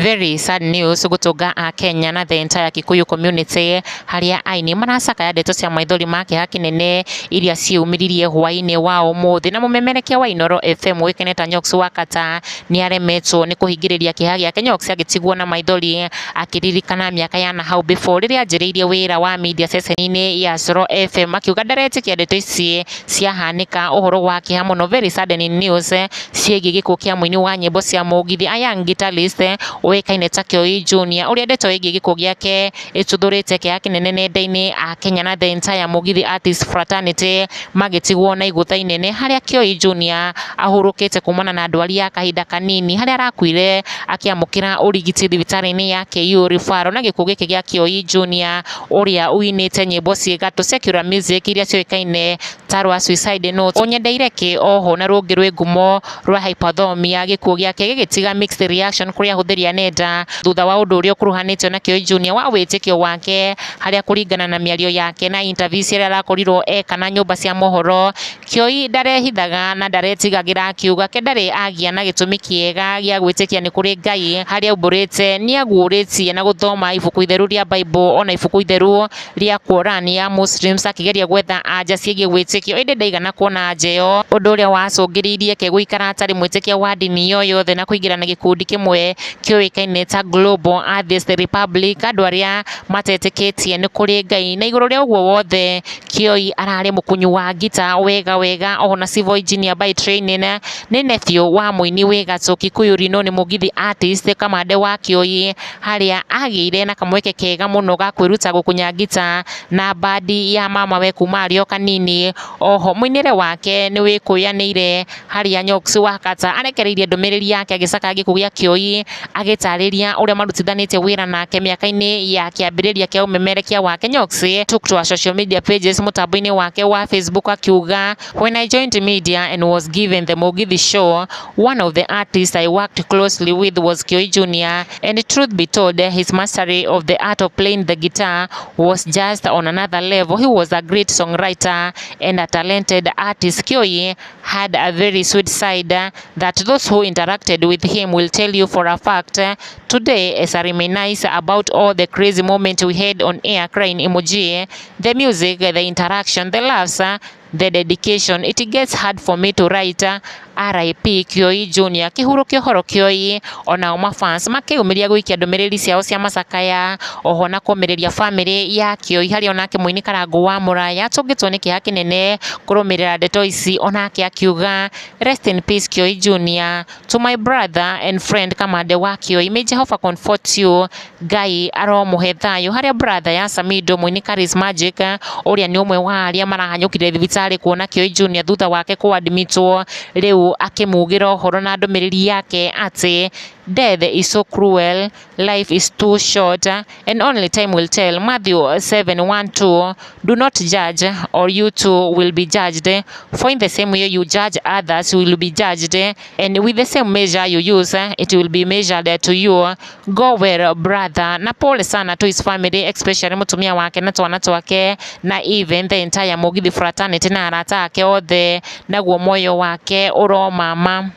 Very sad news gũtũnga Akenya na the entire Kikuyu community, harĩa aini maracakaya ndeto cia maithori ma kĩeha kĩnene iria ciĩyumĩririe hwaĩ-inĩ wa ũmũthĩ. Na mũmemerekia wa Inooro FM ũĩkaine ta Nyox Wakata nĩ aremetwo nĩ kũhingĩrĩria kĩeha gĩake. Nyox agĩtigwo na maithori akĩririkana mĩaka ya nahau before rĩrĩa anjĩrĩirie wĩra wa media ceceni-inĩ ya Coro FM, akiuga ndaretĩkia ndeto ici ciahanĩka. Ũhoro wa kĩeha mũno, very saddening news ciĩgiĩ gĩkuũ kĩa mũini wa nyĩmbo cia mũgithi, a young guitarist ũĩkaine ta Kĩoi Junior, ũrĩa ndeto ĩgiĩ gĩkuũ gĩake ĩtuthũrĩte kĩeha kĩnene nenda-inĩ. Akenya na the entire mũgithi artist fraternity magĩtigwo na igũtha inene, harĩa Kĩoi Junior ahurũkĩte kumana na ndwari ya kahinda kanini, harĩa arakuire akĩamũkĩra ũrigiti thibitarĩ-inĩ ya KU Referral. Na gĩkuũ gĩkĩ gĩa Kĩoi Junior, ũrĩa ũinĩte nyĩmbo ciĩ gatũ secular music iria ciũĩkaine ta rwa Suicide Notes, Ũnyendeire Kĩ, oho na rũngĩ rwĩ ngumo rwa Hypothermia, gĩkuũ gĩake gĩgĩtiga mixed reaction kũrĩ ahũthĩri a nenda thutha wa ũndũ ũrĩa ũkuruhanĩtio na Kĩoi Junior wa wĩtĩkio wake, harĩa kũringana na mĩario yake na interviews iria arakorirwo eka na nyũmba cia mohoro, Kĩoi ndarehithaga na ndaretigagĩra, akiuga ke ndarĩ agĩa na gĩtũmi kĩega gĩa gwĩtĩkia nĩ kũrĩ Ngai, harĩa aumbũrĩte nĩ aguũrĩtie na gũthoma ibuku itheru rĩa Bible ona ibuku itheru rĩa Quran ya Muslims, akĩgeria gwetha anja ciĩgiĩ wĩtĩkio, ĩndĩ ndaigana kuona anja ĩyo, ũndũ ũrĩa wacũngĩrĩirie ke gũikara atarĩ mwĩtĩkia wa ndini yo yothe na kũingĩra na gĩkundi kĩmwe kĩũĩkaine ta Global Atheist Republic, andũ arĩa matetĩkĩtie nĩ kũrĩ Ngai. Na igũrũ rĩa ũguo wothe, Kĩoi ararĩ mũkunyu wa ngita wega wega, oho na civil engineer by training. Nĩ nephew wa mũini wĩ gatũ Kikuyu renowned mũgithi artist Kamande wa Kĩoi, harĩa agĩire na kamweke kega mũno ga kwĩruta gũkunya ngita na bandi ya mamawe kuma arĩ o kanini. Oho mũinĩre wake nĩ wĩkũyanĩire, harĩa Nyox Wakata arekereirie ndũmĩrĩri yake agĩcakaya gĩkuũ gĩa Kĩoi, agĩtarĩria ũrĩa marutithanĩtie wĩra nake mĩaka-inĩ ya kĩambĩrĩria kĩa ũmemerekia wake. Nyox took to her social media pages, mũtambo-inĩ wake wa Facebook, akiuga, "When I joined media and was given the Mugithi show, one of the artists I worked closely with was Kioi Junior, and truth be told, his mastery of the art of playing the guitar was just on another level. He was a great songwriter and a talented artist. Kioi had a very sweet side that those who interacted with him will tell you for a fact. Today, as I reminisce about all the crazy moments we had on air, crying emoji, the music, the interaction, the laughs, the dedication, it gets hard for me to write. RIP Kioi Junior." Kĩhuro kĩohoro Kioi. Onao mafans makĩyumĩria gũikia ndũmĩrĩri ciao cia macakaya, oho na kũmĩrĩria famĩlĩ ya Kioi, harĩa onake mũini Karangũ wa Mũraya atũngĩtwo nĩ kĩeha kĩnene kũrũmĩrĩra ndeto ici, onake akiuga, "Rest in peace, Kioi Junior. To my brother and friend Kamande wa Kioi, may Jehovah comfort you. Ngai aromũhe thayũ." Harĩa brother ya Samido, mũini Charis Magic, ũrĩa nĩ ũmwe wa arĩa marahanyũkire thibitarĩ kuona Kioi Junior thutha wake kũadmitwo, rĩu akĩmugĩra ũhoro na ndũmĩrĩri yake atĩ, "Death is so cruel, life is too short, and only time will tell. Matthew 7:12, do not judge, or you too will be judged. For in the same way you judge others, you will be judged, and with the same measure you use, it will be measured to you. Go well, brother." Na pole sana to his family, especially mũtumia wake na twana twake, na even the entire Mugithi fraternity na arata ake othe. Naguo moyo wake ũromama.